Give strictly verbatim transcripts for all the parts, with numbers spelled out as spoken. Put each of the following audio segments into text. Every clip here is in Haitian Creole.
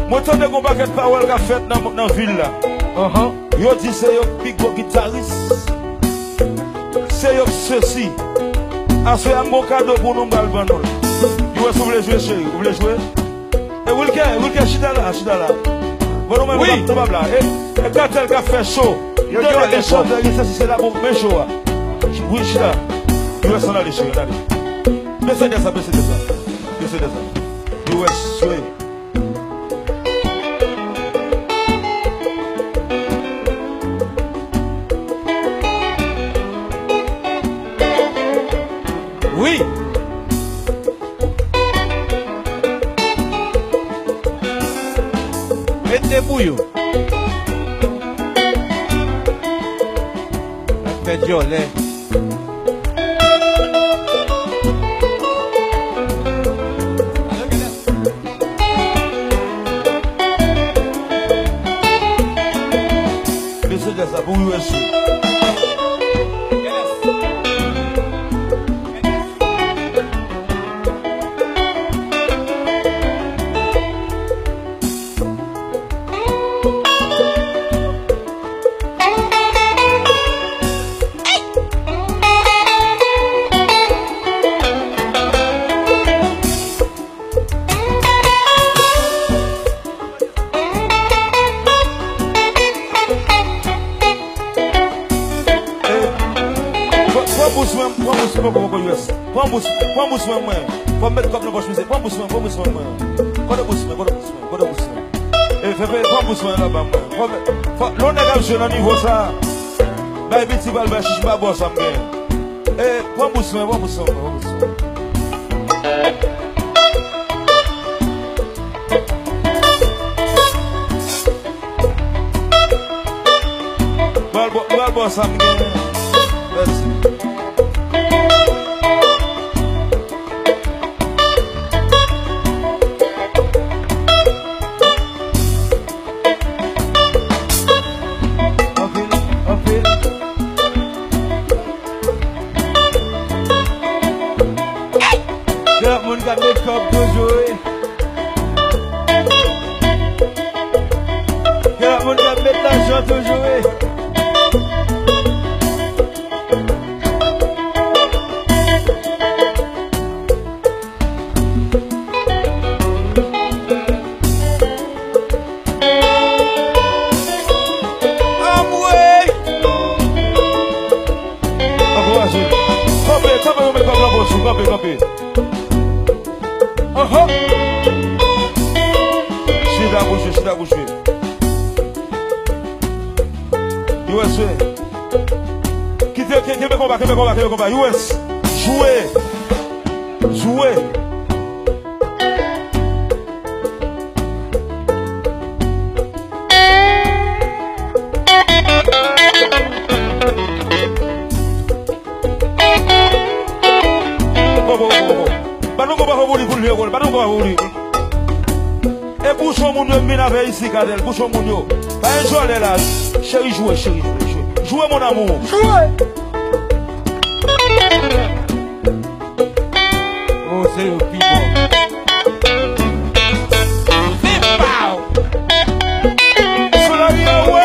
Mwen tande gon pakèt pawòl k ap fèt nan, nan vil la. Yo di se yo k pi gwo gitaris. Se yo k sesi. Aswè a m gon kado pou nou, m pral ban nou l. Yo, èske w vle jwe, cheri? Ou vle jwe? E Wilker, Wilker, chita la, chita la. Bon, nou menm, nou p ap, nou p ap la. E, e Katèl k ap fè cho. Tande de chantè, gen sesi, se la pou men cho a. Wi, chita. Yo, èske ann ale, cheri, ann ale. Bese dèz la, bese dèz la. Bese dèz la. Yo, èske. Wi. Mete pou yo. Fè dyòlè. Mesye dèz la pou U S G. Pran bous mwen, pran bous mwen, poko, poko, yes. Pran bous, pran bous mwen, mwen. Fò m met kòb nan pòch mizè. Pran bous mwen, pran bous mwen, mwen. Kote bous mwen, kote bous mwen, kote bous mwen. E, fè, fè, pran bous mwen la ba mwen. Fò, fò, lè yon nèg ap jwe nan nivo sa, bay piti pral bay chichi pa bò sa m gen. E, pran bous mwen, pran bous mwen, pran bous mwen. Pral bò, pral bò sa m gen. Mèsi. Anpil, anpil. Gen lòt moun k ap met kòb toujou, wi. Gen lòt moun k ap met lajan toujou, wi. Anmwey! Ankouraje. Kanpe, kanpe, yo met kòb nan pòch ou. Kanpe, kanpe. Oho! Chita pou jwe, chita pou jwe. U S A. Kite, ke-, kenbe konba, kenbe konba, kenbe konba. U S. Jwe. Jwe. Bon, bon, bon, bon. Ba nou konba pou li, pou l jwe wòl. Ba nou konba pou li. E bouchon moun yo vin avè isi, Kadèl, bouchon moun yo. Pa gen jòlè la. Cheri, jwe, cheri, jwe, jwe. Jwe, mon amour. Jwe. Oh, se yo pi bon. Se pa w. Sou lari an, wè.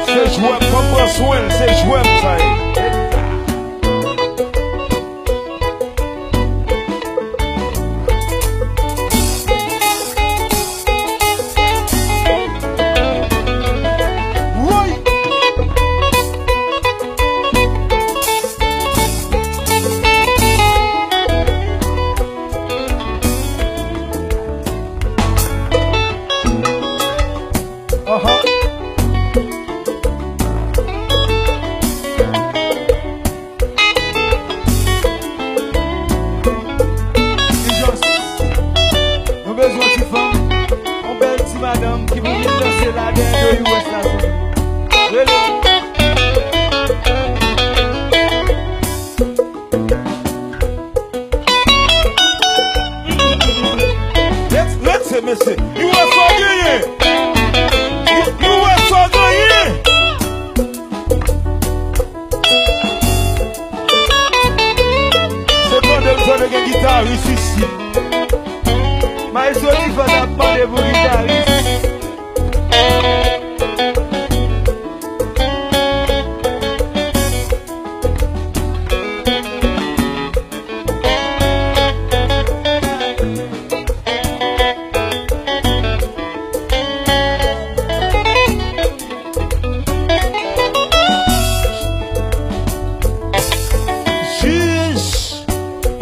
Se jwè m, fò m pran swen l, se jwè m sa ye. Woy!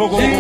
Poko